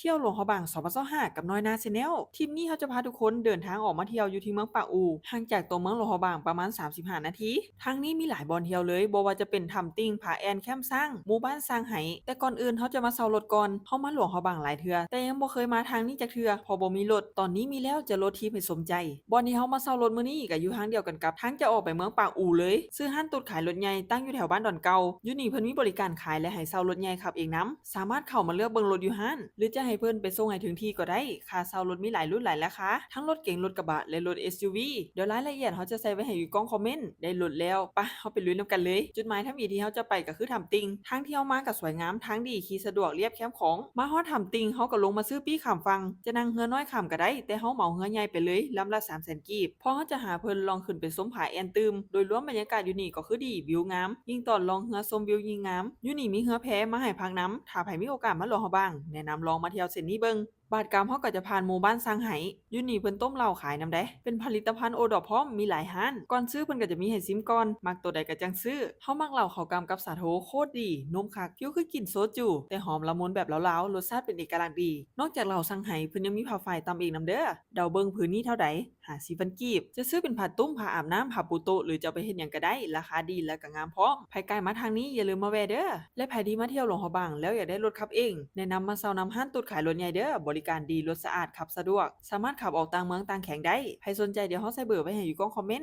ທ່ຽວຫຼວງພະບາງ ສອງພັນຊາວຫ້າ ກັບນ້ອຍໜ້າ Channel ທຣິບນີ້ເຮົາຈະພາທຸກຄົນເດີນທາງອອກມາທ່ຽວຢູ່ທີ່ເມືອງປາກອູ່ ຫ່າງຈາກຕົວເມືອງຫຼວງພະບາງປະມານ ສາມສິບຫ້ານາທີ. ທາງນີ້ມີຫຼາຍບ່ອນທ່ຽວເລີຍ, ບໍ່ວ່າຈະເປັນຖ້ຳຕິ່ງ, ຜາແອ່ນ, ແຄມຊ້າງ, ໝູ່ບ້ານຊ້າງໄຫ. ແຕ່ກ່ອນອື່ນເຮົາຈະມາເຊົ່າລົດກ່ອນ. ເຮົາມາຫຼວງພະບາງຫຼາຍເທື່ອ, ແຕ່ຍັງບໍ່ເຄີຍມາທາງນີ້ຈັກເທື່ອ ເພາະບໍ່ມີລົດ. ຕອນນີ້ມີແລ້ວ, ຈະໂຫຼດທຣິບໃຫ້ສົມໃຈ. ບ່ອນທີ່ເຮົາມາເຊົ່າລົດມື້ນີ້ກໍຢູ່ທາງດຽວກັນກັບທາງຈະອອກໄປເມືອງປາກອູ່ເລີຍ. ຊື່ຮ້ານຕູດຂາຍລົດໃຫຍ່ ຕັ້ງຢູ່ແຖວບ້ານດອນເກົ່າ. ຢູ່ນີ້ເພິ່ນມີບໍລິການຂາຍ ແລະ ໃຫ້ເຊົ່າລົດໃຫຍ່ຂັບເອງນຳ. ສາມາດເຂົ້າມາເລືອກເບິ່ງລົດຢູ່ຮ້ານ ຫຼືຈະໃຫ້ເພິ່ນໄປສົ່ງໃຫ້ເຖິງທີ່ກໍໄດ້. ຄ່າເຊົ່າລົດມີຫຼາຍລຸ້ນຫຼາຍລາຄາ, ທັງລົດເກັງ, ລົດກະບະ ແລະ ລົດ SUV. ດຽວລາຍລະອຽດເຮົາຈະໃສ່ໄວ້ໃຫ້ຢູ່ກ້ອງຄອມເມັນ. ໄດ້ລົດແລ້ວ, ປະ ເຮົາໄປລຸຍນຳກັນເລີຍ. ຈຸດໝາຍທຳອິດທີ່ເຮົາຈະໄປກໍຄືຖ້ຳຕິ່ງ. ທາງທີ່ເຮົາມາກໍສວຍງາມ, ທາງດີ, ຂີ່ສະດວກ, ລຽບແຄມຂອງ. ມາຮອດຖ້ຳຕິ່ງ ເຮົາກໍລົງມາຊື້ປີ້ຂ້າມຝັ່ງ. ຈະນັ່ງເຮືອນ້ອຍຂ້າມກໍໄດ້, ແຕ່ເຮົາເໝົາເຮືອໃຫຍ່ໄປເລີຍ, ລຳລະສາມແສນກີບ. ເພາະເຮົາຈະຫາເພິ່ນລ່ອງຂຶ້ນໄປຊົມຜາແອ່ນຕື່ມ. ໂດຍລວມບັນຍາກາດຢູ່ນີ້ກໍຄືດີ, ວິວງາມ. ຍິ່ງຕອນລ່ອງເຮືອຊົມວິວຍິ່ງງາມ. ຢູ່ນີ້ມີເຮືອແພມາໃຫ້ພັກນຳ. ຖ້າໃຜມີໂອກາດມາຫຼວງພະບາງ, ແນະນຳລອງມາທ່ຽວເສັ້ນນີ້ເບິ່ງ. ບາດກາມເຮົາກໍຈະຜ່ານໝູ່ບ້ານຊ້າງໄຫ. ຢູ່ນີ້ເພິ່ນຕົ້ມເຫຼົ້າຂາຍນຳເດ້. ເປັນຜະລິດຕະພັນໂອດອບພ້ອມ, ມີຫຼາຍຮ້ານ. ກ່ອນຊື້ເພິ່ນກໍຈະມີໃຫ້ຊິມກ່ອນ, ມັກໂຕໃດກໍຈັ່ງຊື້. ເຮົາມັກເຫຼົ້າເຂົ້າກ່ຳກັບສາໂທ, ໂຄດດີ, ນຸ້ມຄັກ. ຟີວຄືກິນໂຊຈູ, ແຕ່ຫອມລະມຸນແບບລາວໆ, ລົດຊາດເປັນເອກະລັກດີ. ນອກຈາກເຫຼົ້າຊ້າງໄຫ, ເພິ່ນຍັງມີຜ້າຝ້າຍຕ່ຳອີກນຳເດີ້. ເດົາເບິ່ງຜືນນີ້ເທົ່າໃດ? ຫ້າສິບພັນກີບ. ຈະຊື້ເປັນຜ້າຕຸ້ມ, ຜ້າອາບນ້ຳ, ຜ້າປູໂຕະ ຫຼືຈະເອົາໄປເຮັດຫຍັງກໍໄດ້. ລາຄາດີ ແລະ ກໍງາມພ້ອມ. ໃຜກາຍມາທາງນີ້ ຢ່າລືມມາແວະເດີ້. ແລະ ໃຜທີ່ມາທ່ຽວຫຼວງພະບາງແລ້ວຢາກໄດ້ລົດຂັບເອງ, ແນະນຳມາເຊົ່ານຳຮ້ານຕູດຂາຍລົດໃຫຍ່ເດີ້. ບໍລິການດີ, ລົດສະອາດ, ຂັບສະດວກ, ສາມາດຂັບອອກຕ່າງເມືອງຕ່າງແຂວງໄດ້. ໃຜສົນໃຈ ດຽວເຮົາໃສ່ເບີໄວ້ໃຫ້ຢູ່ກ້ອງຄອມເມັນ.